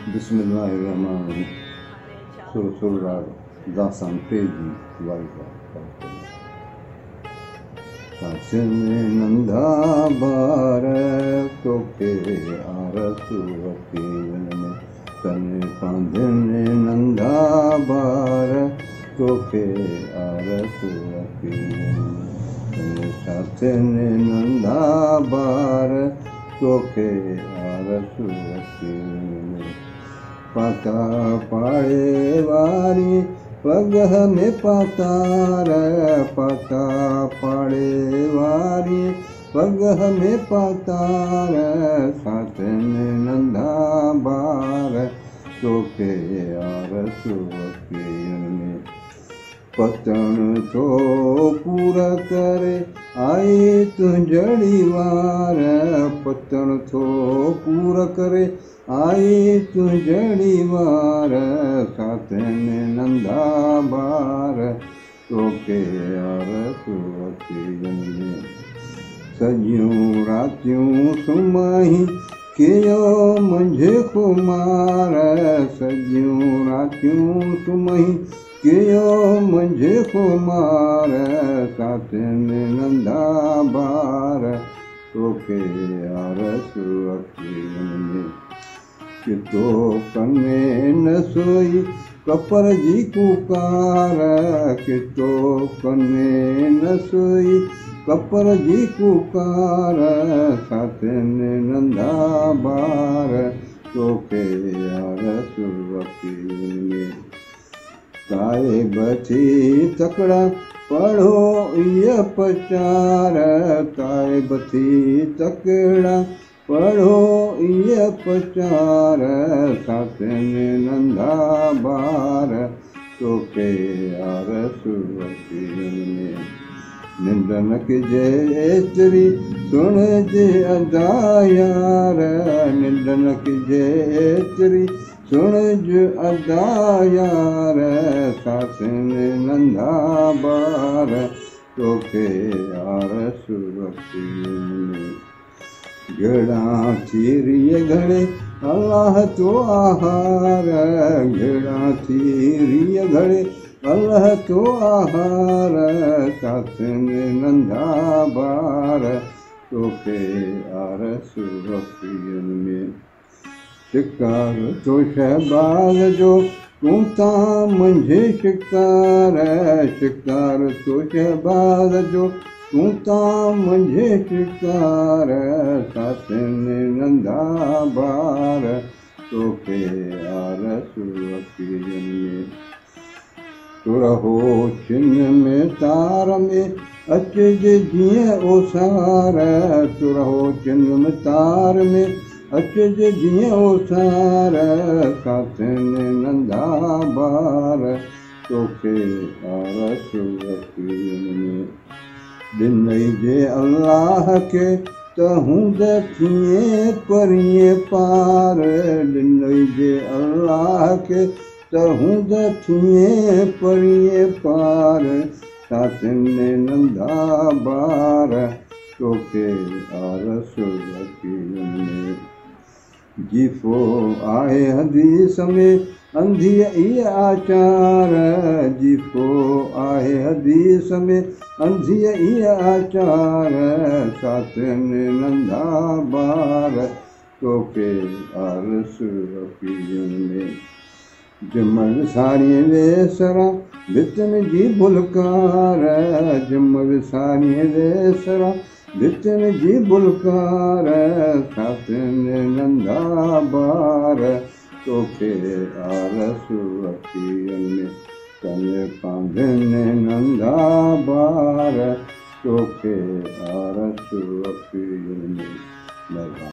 बिस्मिल्लाहिर्रहमानिर्रहीम। सुर सुर राग दासान पेजी वारी। सासिन नंदा बार तोखे आरस अखियुनि में, तन पांधिन नंदा बार तोखे आरस अखियुनि में, सासिन नंदा बार तोखे आरस अखियुनि में। पाता पाड़े वारी पग में पातार, पाता पाड़े वारी पग में पातार, साथ में नंदा बार तोखे आरस अखियुनि में। पतण थो पूर करे आई तुंहिंजड़ी वार, पतण थो पूर करे आई तुंहिंजड़ी वार, साथ में नंदा बार तोखे आरस अखियुनि में। सॼियूं रातियूं सुम्ही कयो मुंहिंजे ख़ुमार, सॼियूं रातियूं सुम्ही कयो मुंहिंजे ख़ुमार, साथ में नंदा बार तोखे आरस अखियुनि में। कितो कने न सोई कपर जी कुकार, कितो कने न सोई कपर जी कुकार, साथ में नंदा बार तोखे आरस अखियुनि में। ताए बची तकड़ा पढ़ो इह पचार, ताए बची तकड़ा पढ़ो इह पचार, साथ में नंदा बार तोखे आरस अखियुनि में। निंड न कजे एतिरी सुणजे अदा यार, निंड न कजे एतिरी सुणज अदा यार, साथ में नंदा बार तोखे आरस अखियुनि में। घड़ा थीरीअ घड़े अलाह तो आहार, घड़ा थीरीअ घड़े अलाह तो आहार, साथ में नंदा बार तोखे आरस अखियुनि में। शिकार तो शहबाज़ जो तूं तां मुंहिंजे शिकार, शिकार तो शहबाज़ जो तूं तां मुंहिंजे शिकार, साथ में नंदा बार तोखे आरस अखियुनि में। तुरहो छिन में तार में अचिज जीअं ओसार, तुरहो छिन में तार में अचिज जीअं ओसार, साथ में नंदा बार तोखे आरस अखियुनि में। ॾिनई जे अलाह खे त हूंद थिए परीअ पार, ॾिनई जे अलाह खे त हूंद थिए परीअ पार, साथ में नंदा बार तोखे आरस अखियुनि में। जीफो आहे हदीस में अंधीअ इह आचार, जीफो आहे हदीस में अंधीअ इह आचार, साथ में नंदा बार तोखे आरस अखियुनि में। जम विसारीअ वेसरा भितनि जी भुलकार, जम विसारीअ वेसरा भितनि जी भुलकार, साथ में नंदा बार तोखे आरस अखियुनि में। तन पांधिन नंदा बार तोखे आरस अखियुनि में।